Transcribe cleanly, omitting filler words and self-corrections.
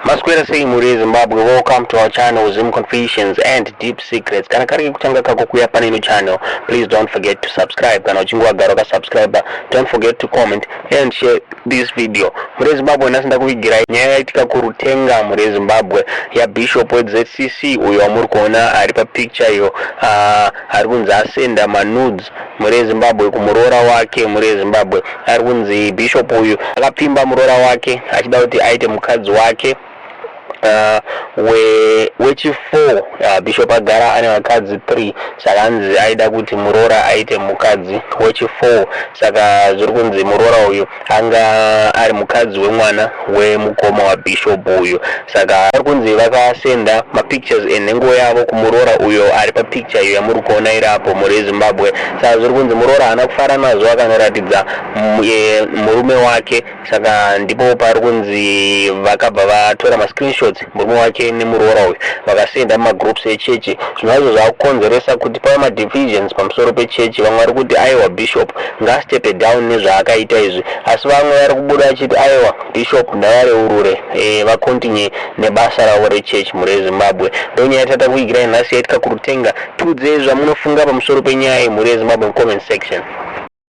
Maswera sei mhuri yeZimbabwe, welcome to our channel, Zim Confessions and Deep Secrets. Kana kari kekutanga kako kuuya pane ino channel, please don't forget to subscribe. Kana uchinge wagara wakasubscribe, don't forget to comment and share this video. Mhuri yeZimbabwe, nhasi ndakuvigirai nyaya yaitika kuRutenga, mhuri yeZimbabwe, yabishop weZCC uyo wamuri kuona ari papicture iyo, ari kunzi asenda manudes, mhuri yeZimbabwe, kumuroora wake. Mhuri yeZimbabwe, ari kunzi bishop uyu akapfimba muroora wake achida kuti aite mukadzi wake wechi4. Bishop agara ane vakadzi 3, saka anzi aida kuti muroora aite mukadzi wechi4. Saka zviri kunzi muroora uyu anga ari mukadzi wemwana wemukoma wabishop uyu. Saka ari kunzi vakasenda mapictures enhengo yavo kumuroora uyo ari papicture iyo yamuri kuona iri apo, mhuri yeZimbabwe. Saka zviri kunzi muroora haana kufara nazvo, akanoratidza murume wake. Saka ndipo pari kunzi vakabva vatora mascreenshots, murume wake nemuroora uyu, vakasenda mumagroups echechi. Zvinova zvakukonzeresa kuti pave madivisions pamusoro pechechi. Vamwe vari kuti aiwa, bishop ngaastepe down nezvaakaita izvi, asi vamwe vari kubuda vachiti aiwa, bishop ngavareurure, vacontinue nebasa ravo rechechi. Mhuri yeZimbabwe, ndonyaya yatakuvigirai nhasi yaitika kuRutenga. Tiudzei zvamunofunga pamusoro penyaya yemhuri yeZimbabwe mucomment section.